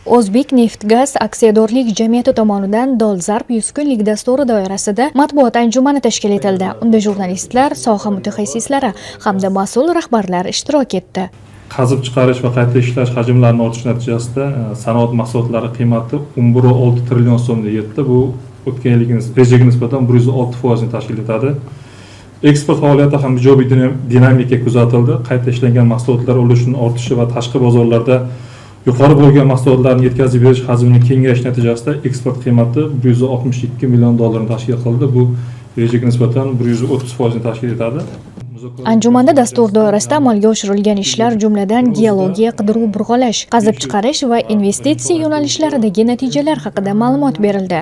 O'zbek Neftgaz aksiyadorlik jamiyati tomonidan "Dolzarb 100 kunlik dasturi" doirasida matbuot anjumani tashkil etildi. Unda jurnalistlar, soha mutaxassislari hamda mas'ul rahbarlar ishtirok etdi. Qazib chiqarish va qayta ishlash hajmlarini ortishi natijasida sanoat mahsulotlari qiymati 11,6 trillion so'mga yetdi. Bu o'tgan yilgi rejaga nisbatan 106 foizni tashkil etadi. Eksport faoliyati ham ijobiy dinamika kuzatildi. Qayta ishlangan mahsulotlar ulushining ortishi va tashqi bozorlarda yuqori bo'lgan mahsulotlarni yetkazib berish hajmining kengayishi natijasida eksport qiymati 162 million dollarni tashkil qildi. Bu rejaga nisbatan 130 foizni tashkil etadi. Anjumanda dastur doirasida amalga oshirilgan ishlar, jumladan, geologiya, qidiruv burg'ulash, qazib chiqarish va investitsiya yo'nalishlaridagi natijalar haqida ma'lumot berildi.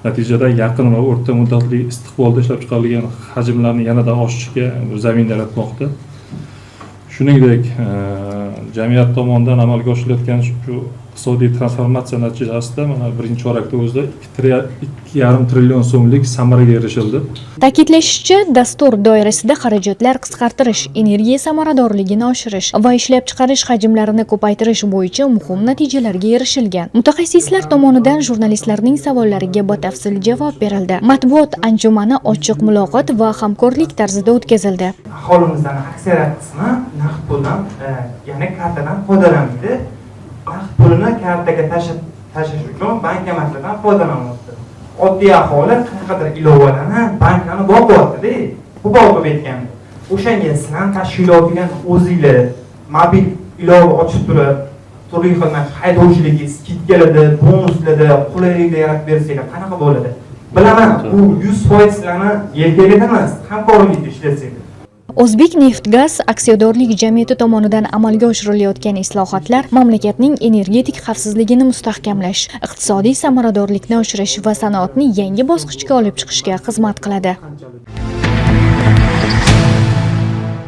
Natijada yaqin va o'rta muddatli istiqbolda ishlab chiqarilgan hajmlarni yanada oshishiga zamin yaratmoqda. Shuningdek, jamiyat tomonidan amalga oshirilayotgan shu iqtisodiy transformatsiya natijasida mana birinchi chorakda o'zida 2,5 trillion so'mlik samaraga erishildi. Ta'kidlashicha, dastur doirasida xarajatlar qisqartirish, energiya samaradorligini oshirish va ishlab chiqarish hajmlarini ko'paytirish bo'yicha muhim natijalarga erishilgan. Mutaxassislar tomonidan jurnalistlarning savollariga batafsil javob berildi. Matbuot anjumani ochiq muloqot va hamkorlik tarzida o'tkazildi. Aholimizdan aksariyat qismi naqd puldan, ya'ni kartadan foydalanmaydi. Naqd pulini kartaga tashlash uchun bankomatlardan foydalanyapti. Oddiy aholi qanaqadir ilovalarni banklarni boqyaptida, qo'pol qilib aytganda. O'shanga sizlarni tashkilotinglar o'zinglar mobil ilova ochib turib, turli xil mana shu haydovchilikka скидка larda, bonuslarda qulayliklar yaratib bersanglar, qanaqa bo'ladi? Bilaman, bu 100% sizlarni yelkanglarda emas, hamkorlikda ishlasanglar. O'zbek Neftgaz aksiyadorlik jamiyati tomonidan amalga oshirilayotgan islohotlar mamlakatning energetik xavfsizligini mustahkamlash, iqtisodiy samaradorlikni oshirish va sanoatni yangi bosqichga olib chiqishga xizmat qiladi.